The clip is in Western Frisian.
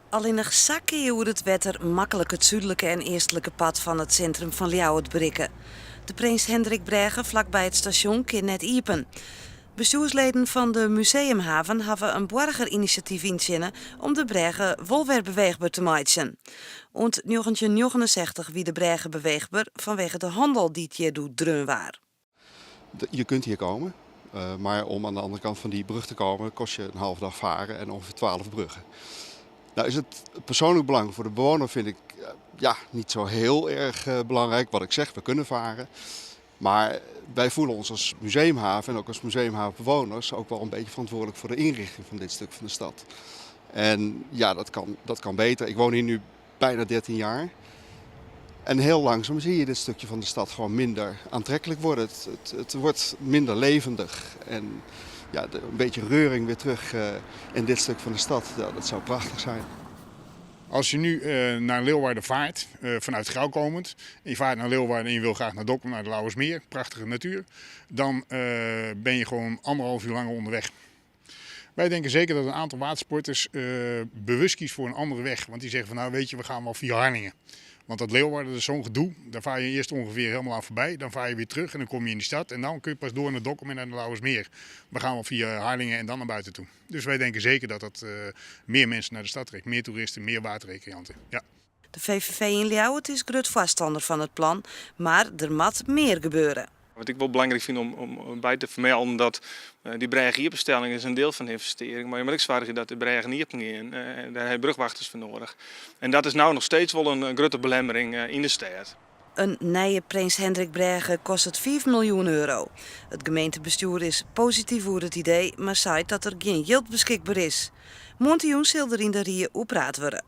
Allinnich sa kinne je oer it wetter maklik it súdlike en eastlike part fan it sintrum fan Ljouwert berikke. De Prins Hendrikbrêge flakby it stasjon kin net iepen. Bestjoersleden fan de museumhaven hawwe in boargerinisjatyf yntsjinne om de brêge wol wer beweechber te meitsjen. Oant 1969 wie de brêge beweechber fanwege de hannel dy't hjir doe dreaun waard. Je kunt hier komen, maar om aan de andere kant van die brug te komen kost je een halve dag varen en ongeveer 12 bruggen. Nou is het persoonlijk belang voor de bewoner vind ik ja, niet zo heel erg belangrijk. Wat ik zeg, we kunnen varen. Maar wij voelen ons als museumhaven en ook als museumhavenbewoners ook wel een beetje verantwoordelijk voor de inrichting van dit stuk van de stad. En ja, dat kan beter. Ik woon hier nu bijna 13 jaar. En heel langzaam zie je dit stukje van de stad gewoon minder aantrekkelijk worden. Het wordt minder levendig. En ja, een beetje reuring weer terug in dit stuk van de stad, ja, dat zou prachtig zijn. Als je nu naar Leeuwarden vaart, vanuit Grou komend, en je vaart naar Leeuwarden en je wil graag naar Dokkum, naar de Lauwersmeer, prachtige natuur, dan ben je gewoon anderhalf uur langer onderweg. Wij denken zeker dat een aantal watersporters bewust kiest voor een andere weg. Want die zeggen van nou weet je, we gaan wel via Harlingen. Want dat Leeuwarden, dat is zo'n gedoe. Daar vaar je eerst ongeveer helemaal aan voorbij. Dan vaar je weer terug en dan kom je in die stad. En dan kun je pas door naar Dokkum en naar de Lauwersmeer. We gaan wel via Harlingen en dan naar buiten toe. Dus wij denken zeker dat dat meer mensen naar de stad trekt. Meer toeristen, meer waterrecreanten. Ja. De VVV yn Ljouwert is grut foarstanner fan it plan, mar der moat mear gebeure. Wat ik wol belangryk fyn om by te fermelden dat dy brêge-iepenstelling is in diel fan de ynvestearring, mar je moatte ek soargje dat de brêgen iepen gean. Dêr ha je brugwachters foar nedich. En dat is no noch steeds wol in grutte belemmering yn de stêd. In nije Prins Hendrikbrêge kostet 5 miljoen euro. It gemeentebestjoer is posityf oer it idee, mar seit dat der gjin jild beskikber is. Moarntejûn sil der yn de rie oer praat wurde.